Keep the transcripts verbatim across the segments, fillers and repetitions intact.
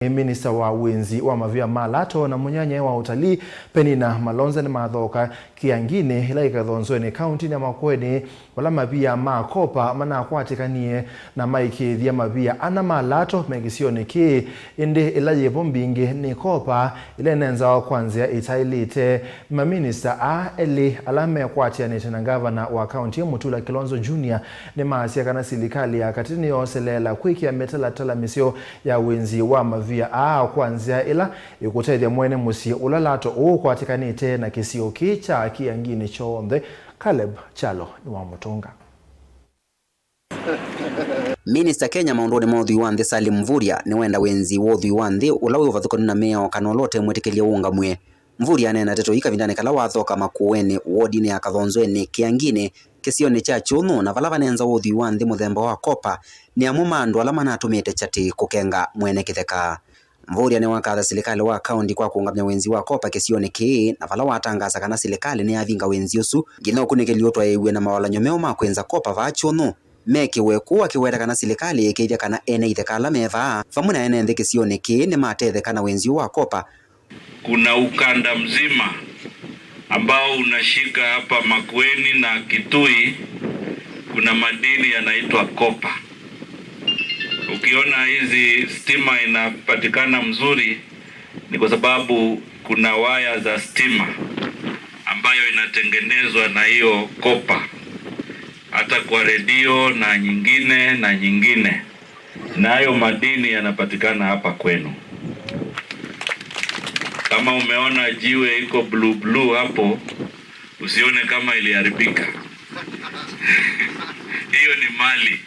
Nĩ minista wa wĩnzi wa mavia ma lato na mũnyanyae wa ũtalii, Penina Malonza, nĩmathoka kĩanginĩ ĩla ĩkathonzwenĩ kauntinĩ ya Makueni, vala mavia ma COPA manakwatĩkanie na maikĩĩthya mavia ana ma lato me kĩsionĩ kĩĩ. Ĩndĩ ĩla yĩvo mbingĩ nĩ COPA ĩla ĩnenzawa kwa nzĩa ĩtaĩlĩte. Maminista aa elĩ ala mekwatĩanĩte na ngavana wa kaunti ya Mutula Kilonzo Junior nĩmaasya kana silikalĩ ya katĩ nĩyooseleela kwĩkĩa mĩtalatala mĩseo ya wĩnzi wa mavia aa kwa nzĩa ĩla ĩkũtethya mwene mũsyĩ ũla lato ũũ ũkwatĩkanĩte na kĩsio kĩĩ kya kĩanginĩ kyonthe. Caleb Kyalo nĩwamũtũnga. Minista Kenya maũndũnĩ ma ũthwii wa nthĩ Salim Mvurya nĩwenda wĩnzi wa ũthwii wa nthĩ ũla wĩ ũvathũkanu na mĩao kana ũla ũte mwĩtĩkĩlye ũũngamw'e. Mvurya aneena ndeto ii kavindanĩ kala wathoka Makueni, wodinĩ ya Kathonzweni, Kĩanginĩ, kĩsionĩ kya Kyũnũ, na vala vanenzawa ũthwii wa nthĩ mũthemba wa COPA nĩ amwe ma andũ ala manatũmĩte kyatĩ kũkenga mwene kĩtheka. Mvurya nĩwakatha silikalĩ wa kaunti kwa kũũngamya wĩnzi wa COPA kĩsionĩ kĩĩ, na vala watangaasa kana silikalĩ nĩyavinga wĩnzi ũsu, nginya ũkunĩkĩli ũtwaĩĩw'e na mawalany'o meũ ma kwĩnza COPA vaa Kyũnũ mekĩwe, kũu akĩweta kana silikalĩ ĩkĩĩthya kana ene itheka ala me vaa, vamwe na ene nthĩ kĩsionĩ kĩĩ, nĩmatetheka na wĩnzi ũũ wa COPA. Kuna ukanda mzima ambao unashika hapa Makueni na Kitui, kuna madini yanaitwa kopa. Ukiona hizi stima inapatikana mzuri, ni kwa sababu kuna waya za stima ambayo inatengenezwa na hiyo kopa, hata kwa redio na nyingine na nyingine. Na hayo madini yanapatikana hapa kwenu. Kama umeona jiwe iko blue blue hapo, usione kama iliharibika. Hiyo ni mali.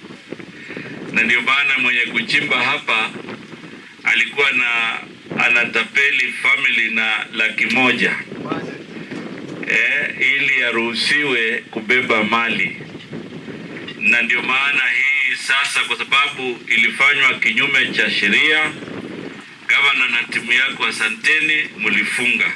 Na ndio maana mwenye kuchimba hapa alikuwa na anatapeli family na laki moja, eh, ili aruhusiwe kubeba mali. Na ndio maana hii sasa, kwa sababu ilifanywa kinyume cha sheria, gavana na timu yako, asanteni, mlifunga.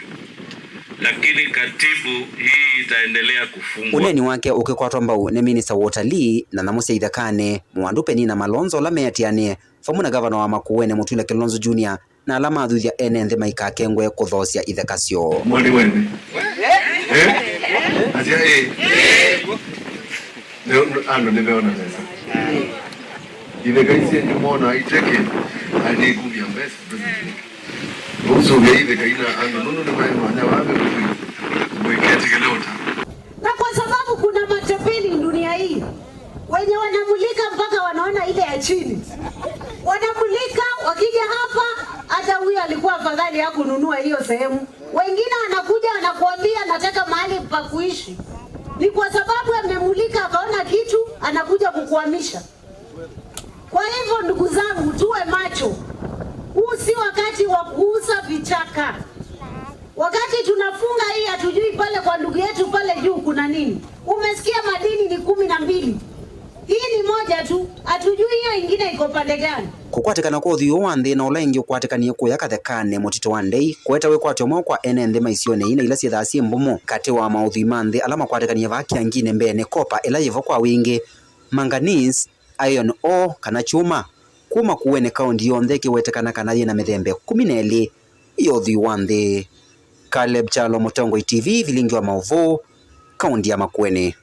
Lakini katibu, hii itaendelea kufungwa. Ũneeni wake ũkĩkwatwa mbau nĩ minista wa ũtalii na nyamũ sya ithekanĩ, Mwandu Penina Malonza, ũla meatĩanĩe vamwe na gavana wa Makueni Mutula Kilonzo Junior, na ala mathuthya ene nthĩ maikakengwe kũthoosya itheka syoo. Mwoni wene. Eh? Asia eh. Leo andũ nĩmeona mesa. Itheka ici nĩ mona iteke, ani kumia mesa. Usuvya itheka ina andũ nũndũ nĩ maĩ mwanya wa mĩkũi. Mwĩkĩtĩkĩle ũta. Na kwa sababu kuna matapeli dunia hii, wenye wanamulika mpaka wanaona ile ya chini. Wanamulika, wakija hapa, hata huyo alikuwa afadhali hakununua hiyo sehemu. Wengine anakuja anakuambia, "Nataka mahali pa kuishi." Ni kwa sababu amemulika, akaona kitu, anakuja kukuhamisha. Kwa hivyo, ndugu zangu, tuwe macho. Huu si wakati wa kuuza vichaka. Wakati tunafunga hii, hatujui pale kwa ndugu yetu pale juu kuna nini. Umesikia madini ni kumi na mbili. Hii ni moja tu, hatujui hiyo ingine iko pande gani. Kũkwatĩkana kwa ũthwii ũũ wa nthĩ na ũla ĩngĩ ũkwatĩkanie kũya kathekanĩ mũtitũ wa Ndei kũete wĩkwatyo mweũ kwa ene nthĩ ma isionĩ ii na ila syĩthaa syĩ mbumu. Katĩ wa maũthwii ma nthĩ ala makwatĩkanie vaa Kĩanginĩ mbee nĩ kopa ĩla yĩvo kwa wingĩ, manganese, iron ore, kana kyũma. Kuma Kueni, kaũnti yonthe ĩkĩwetekana kana yĩna mĩthemba ĩkũmi na ĩlĩ ya ũthwii wa nthĩ. Caleb Kyalo, Mũtongoi T V, Vilingi wa Maũvoo, kaũnti ya Makueni.